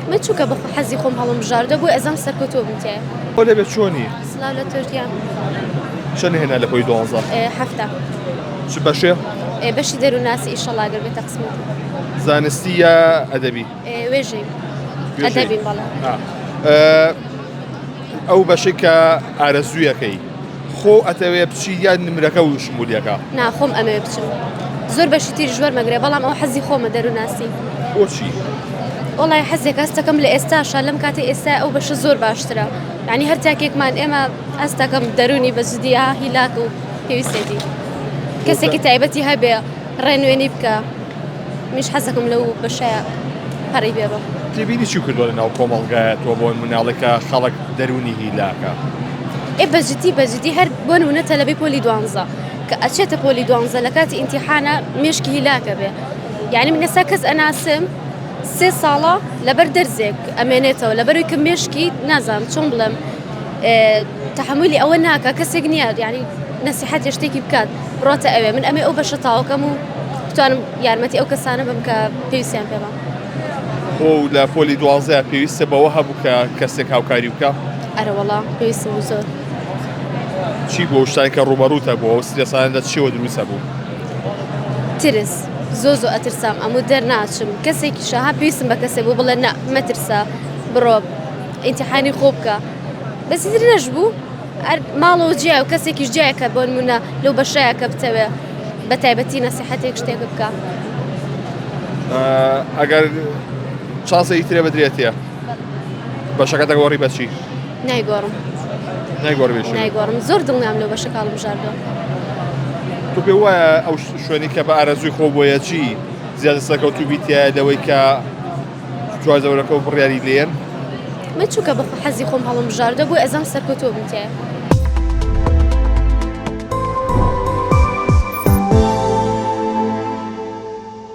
من چونکە بە حەزی خۆم هەڵم بژاردە بۆی ئەزام سەرکەوتوو بم تیایا. خۆ لەبێ چۆنی؟ سڵاو لە تۆش گیان. چەند هێنا لە پۆلی دوانزە؟ حەفتا. چ بەشێ؟ بەشی دەروونناسی ئیشەڵا گەر بێتە قسمەتم. زانستی یا ئەدەبی؟ وێژەی. ئەدەبیم بەڵێ. ئەو بەشەی کە ئارەزوویەکەی خۆ ئەتەوێ بچی یان نمرەکە و شمولیەکە؟ نا خۆم ئەمەوێ بچم زۆر بەشی تریش وەرمەگرێ بەڵام ئەو حەزی خۆمە دەروونناسی. بۆچی؟ وەڵای حەزێک هەستەکەم لە ئێستاشا لەم کاتی ئێستا ئەو بەشە زۆر باشترە یعنی هەر تاکێکمان ئێمە هەستەکەم دەروونی بە جدی هیلاک و پێویستێتی کەسێکی تایبەتی هەبێ ڕێنوێنی بکە منیش حەزەکەم لەو بەشەیە پەڕی پێ بم. تێبینی چی کردووە لە ناو کۆمەڵگایە تۆ بۆ مناڵێکە خەڵک دەروونی هیلاکە؟ ئێ بە جدی بە جدی هەر بۆ نمونە تەلەبەی پۆلی دوانزە کە ئەچێتە پۆلی دوانزە لە کاتی ئیمتیحانە مێشکی هیلاکە بێ یعنی من ئێستا کەس ئەناسم سێ ساڵە لەبەر دەرزێک ئەمێنێتەوە لەبەروی کە مێشکی نازانم چۆن بڵێم تەحەمولی ئەوە ناکا کەسێک نییە یعنی نەسیحەتێ شتێکی بکات بڕۆتە ئەوێ من ئەمێ ئەو بەشە تاوەکەم و بتوانم یارمەتی ئەو کەسانە بم کە پێویستیان پێمە. خۆ لە پۆلی دوازدە پێویستە بەوە هەبوو کە کەسێک هاوکاری بکە؟ ئەرەوەڵا پێویستم بوو زۆر. چی بوو شتانی کە ڕووبەڕووتە بوو ئەو سترێسانە لە چیەوە دروستە بوو؟ ترس زۆ زۆ ئەترسام ئەموو دەرناچم کەسێکیشە ها پێویستم بە کەسێک بوو بڵێ نا مەترسە بڕۆ ئیمتیحانی خۆ بکە بەس ئیتر نەشبوو هەر ماڵەوە جیایە و کەسێکیش جیایە کە بۆ نمونە لەو بەشەیە کە بتەوێ بە تایبەتی نەسیحەتێک شتێک بکە. ئەگەر چانسێکی ترێ بدرێتێ بەشەکە دەگۆڕی بەچی؟ نایگۆڕم. نایگۆڕی بەچی؟ نایگۆڕم زۆر دڵنیام لەو بەشە کاڵم بژاردووە. تۆ پێ وایە ئەو شوێنی کە بە ئارەزووی خۆ بۆیە چی زیاتر سەرکەوتوو بیتایە لەوەی کە چوارزەورەکە و بڕیاری لێن؟ من چونکە بە حەزی خۆم هەڵم بژاردە بۆی ئەزام سەرکەوتوو بم تیایا.